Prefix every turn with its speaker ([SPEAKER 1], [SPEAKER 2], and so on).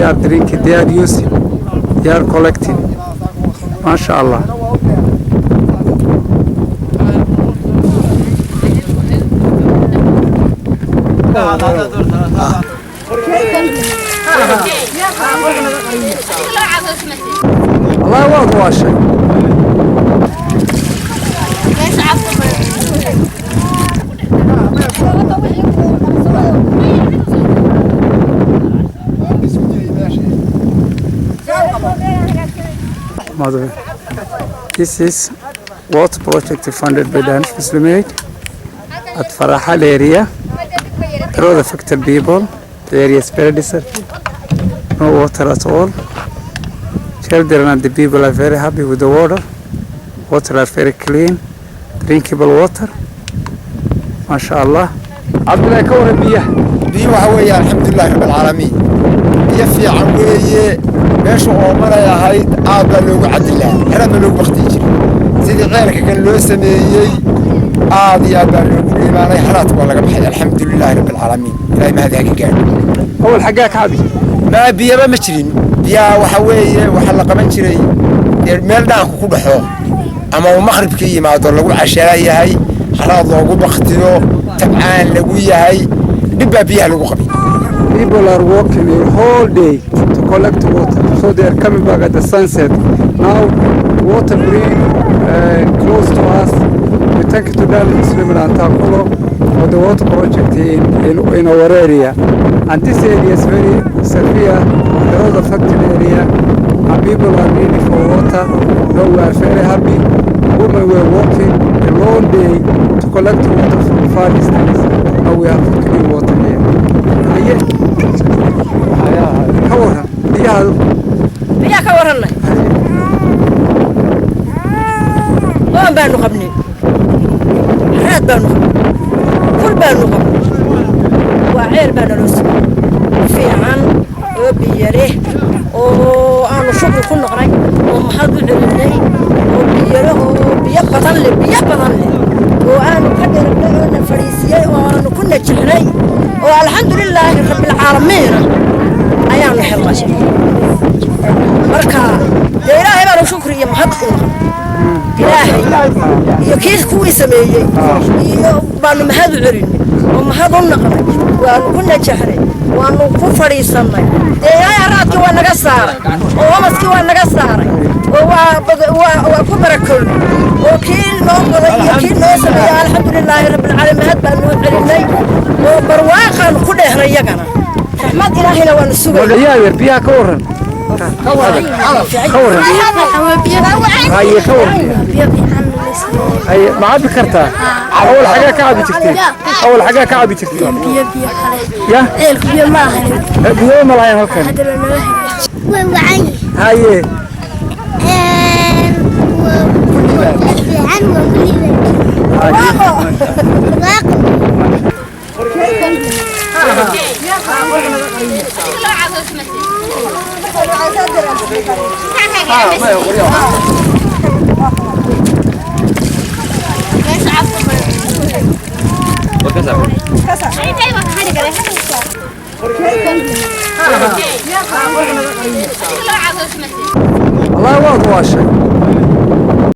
[SPEAKER 1] They are drinking, they are using, they are collecting. MashaAllah. Allah waad waashay. Mother. This is water project funded by Danish Muslim Aid at Farahal area. Drought affected people. The area is very deserted. No water at all. Children and the people are very happy with the water. Water are very clean, drinkable water. MashaAllah. Abdullah, ka waran biyaha?
[SPEAKER 2] Biyo waxa weeye, alxamdulilahi rabbilcaalamiin, biyo fiican weeye. Meesha oomanay ahayd, aad baa loogu cadilaa, xeraad baa loogu baktiyi jiray. Sidii ceelka kan loo sameeyey, aad iyo aad baa loogu dhiibaanay. Haraadka waa laga baxay, alxamdulilaahi rabbilcaalamiin. Ilahay mahadi ha ka gaadho.
[SPEAKER 1] Awal xaggaa ka cabi?
[SPEAKER 2] Maa, biyaba ma jirin. Biyaha waxa weeye waxaa la qaban jiray dee meel dhaanku ku dhaxo ama uu maqribkii yimaado, lagu cashara yahay, haraad loogu baktiyo, tabcaan lagu yahay, dhib baa biyaha lagu qabay.
[SPEAKER 1] People are walking a whole day to collect water, so they are coming back at the sunset. Now, water bring close to us. We thank to Danish Muslim and Taakulo for the water project in our area. And this area is very severe, drought affected area, and people are needing for water. Now we are very happy. Women were walking a long day to collect water from far distance. Now we have clean water here. Haye, ka waran biyaha?
[SPEAKER 3] Biyaa ka warannay. Oon baanu qabnay, haraad baanu qabnay, kul baanu qabnay. Waa ceel baa naloo sugay fiican oo biyo leh oo aanu shukri ku noqnay oo mahad u celinay, oo biyo leh, oo biyo badan leh, biyo badan leh, oo aanu ka dheragnay oo na fadhiisiyey oo aanu ku najixnay oo alxamdulilaahi rabbilcaalamiin ayaanu helnay. Marka dee Ilaahay baanu shukri iyo mahad u naqnay. Ilaahay iyo kii kuwii sameeyey iyo baanu mahad u celinay oo mahad u naqnay. Waanu ku najaxnay, waanu ku fadhiisannay. Dee Ilaahay haraadkii waa naga saaray oo omaskii waa naga saaray oo waa ku barakownay, oo kii noo qoday iyo kii noo sameeyey, alxamdulilaahi rabbilcaalamiin, mahad baanu u celinay oo barwaaqaanu ku dheehnay. Iyagana raxmad Ilaahayna waanu sugay.
[SPEAKER 1] Biyaha yar, biyaha ka waran? Ka waran? Haye, ka waran? Haye, ma cabi kartaa? Awal xagaa ka cabi jirteen? Awal xagaa ka cabi jirteen?
[SPEAKER 4] Biyo, biyo kale.
[SPEAKER 1] Ya.
[SPEAKER 4] Ceelku biyo ma ahan.
[SPEAKER 1] Biyo ma lahayn halkan.
[SPEAKER 4] Hadda la nala hagaajiyay. Way wacan.
[SPEAKER 1] Haye.
[SPEAKER 4] Fiican waa ku liiban.
[SPEAKER 1] Wallahi waad waashay.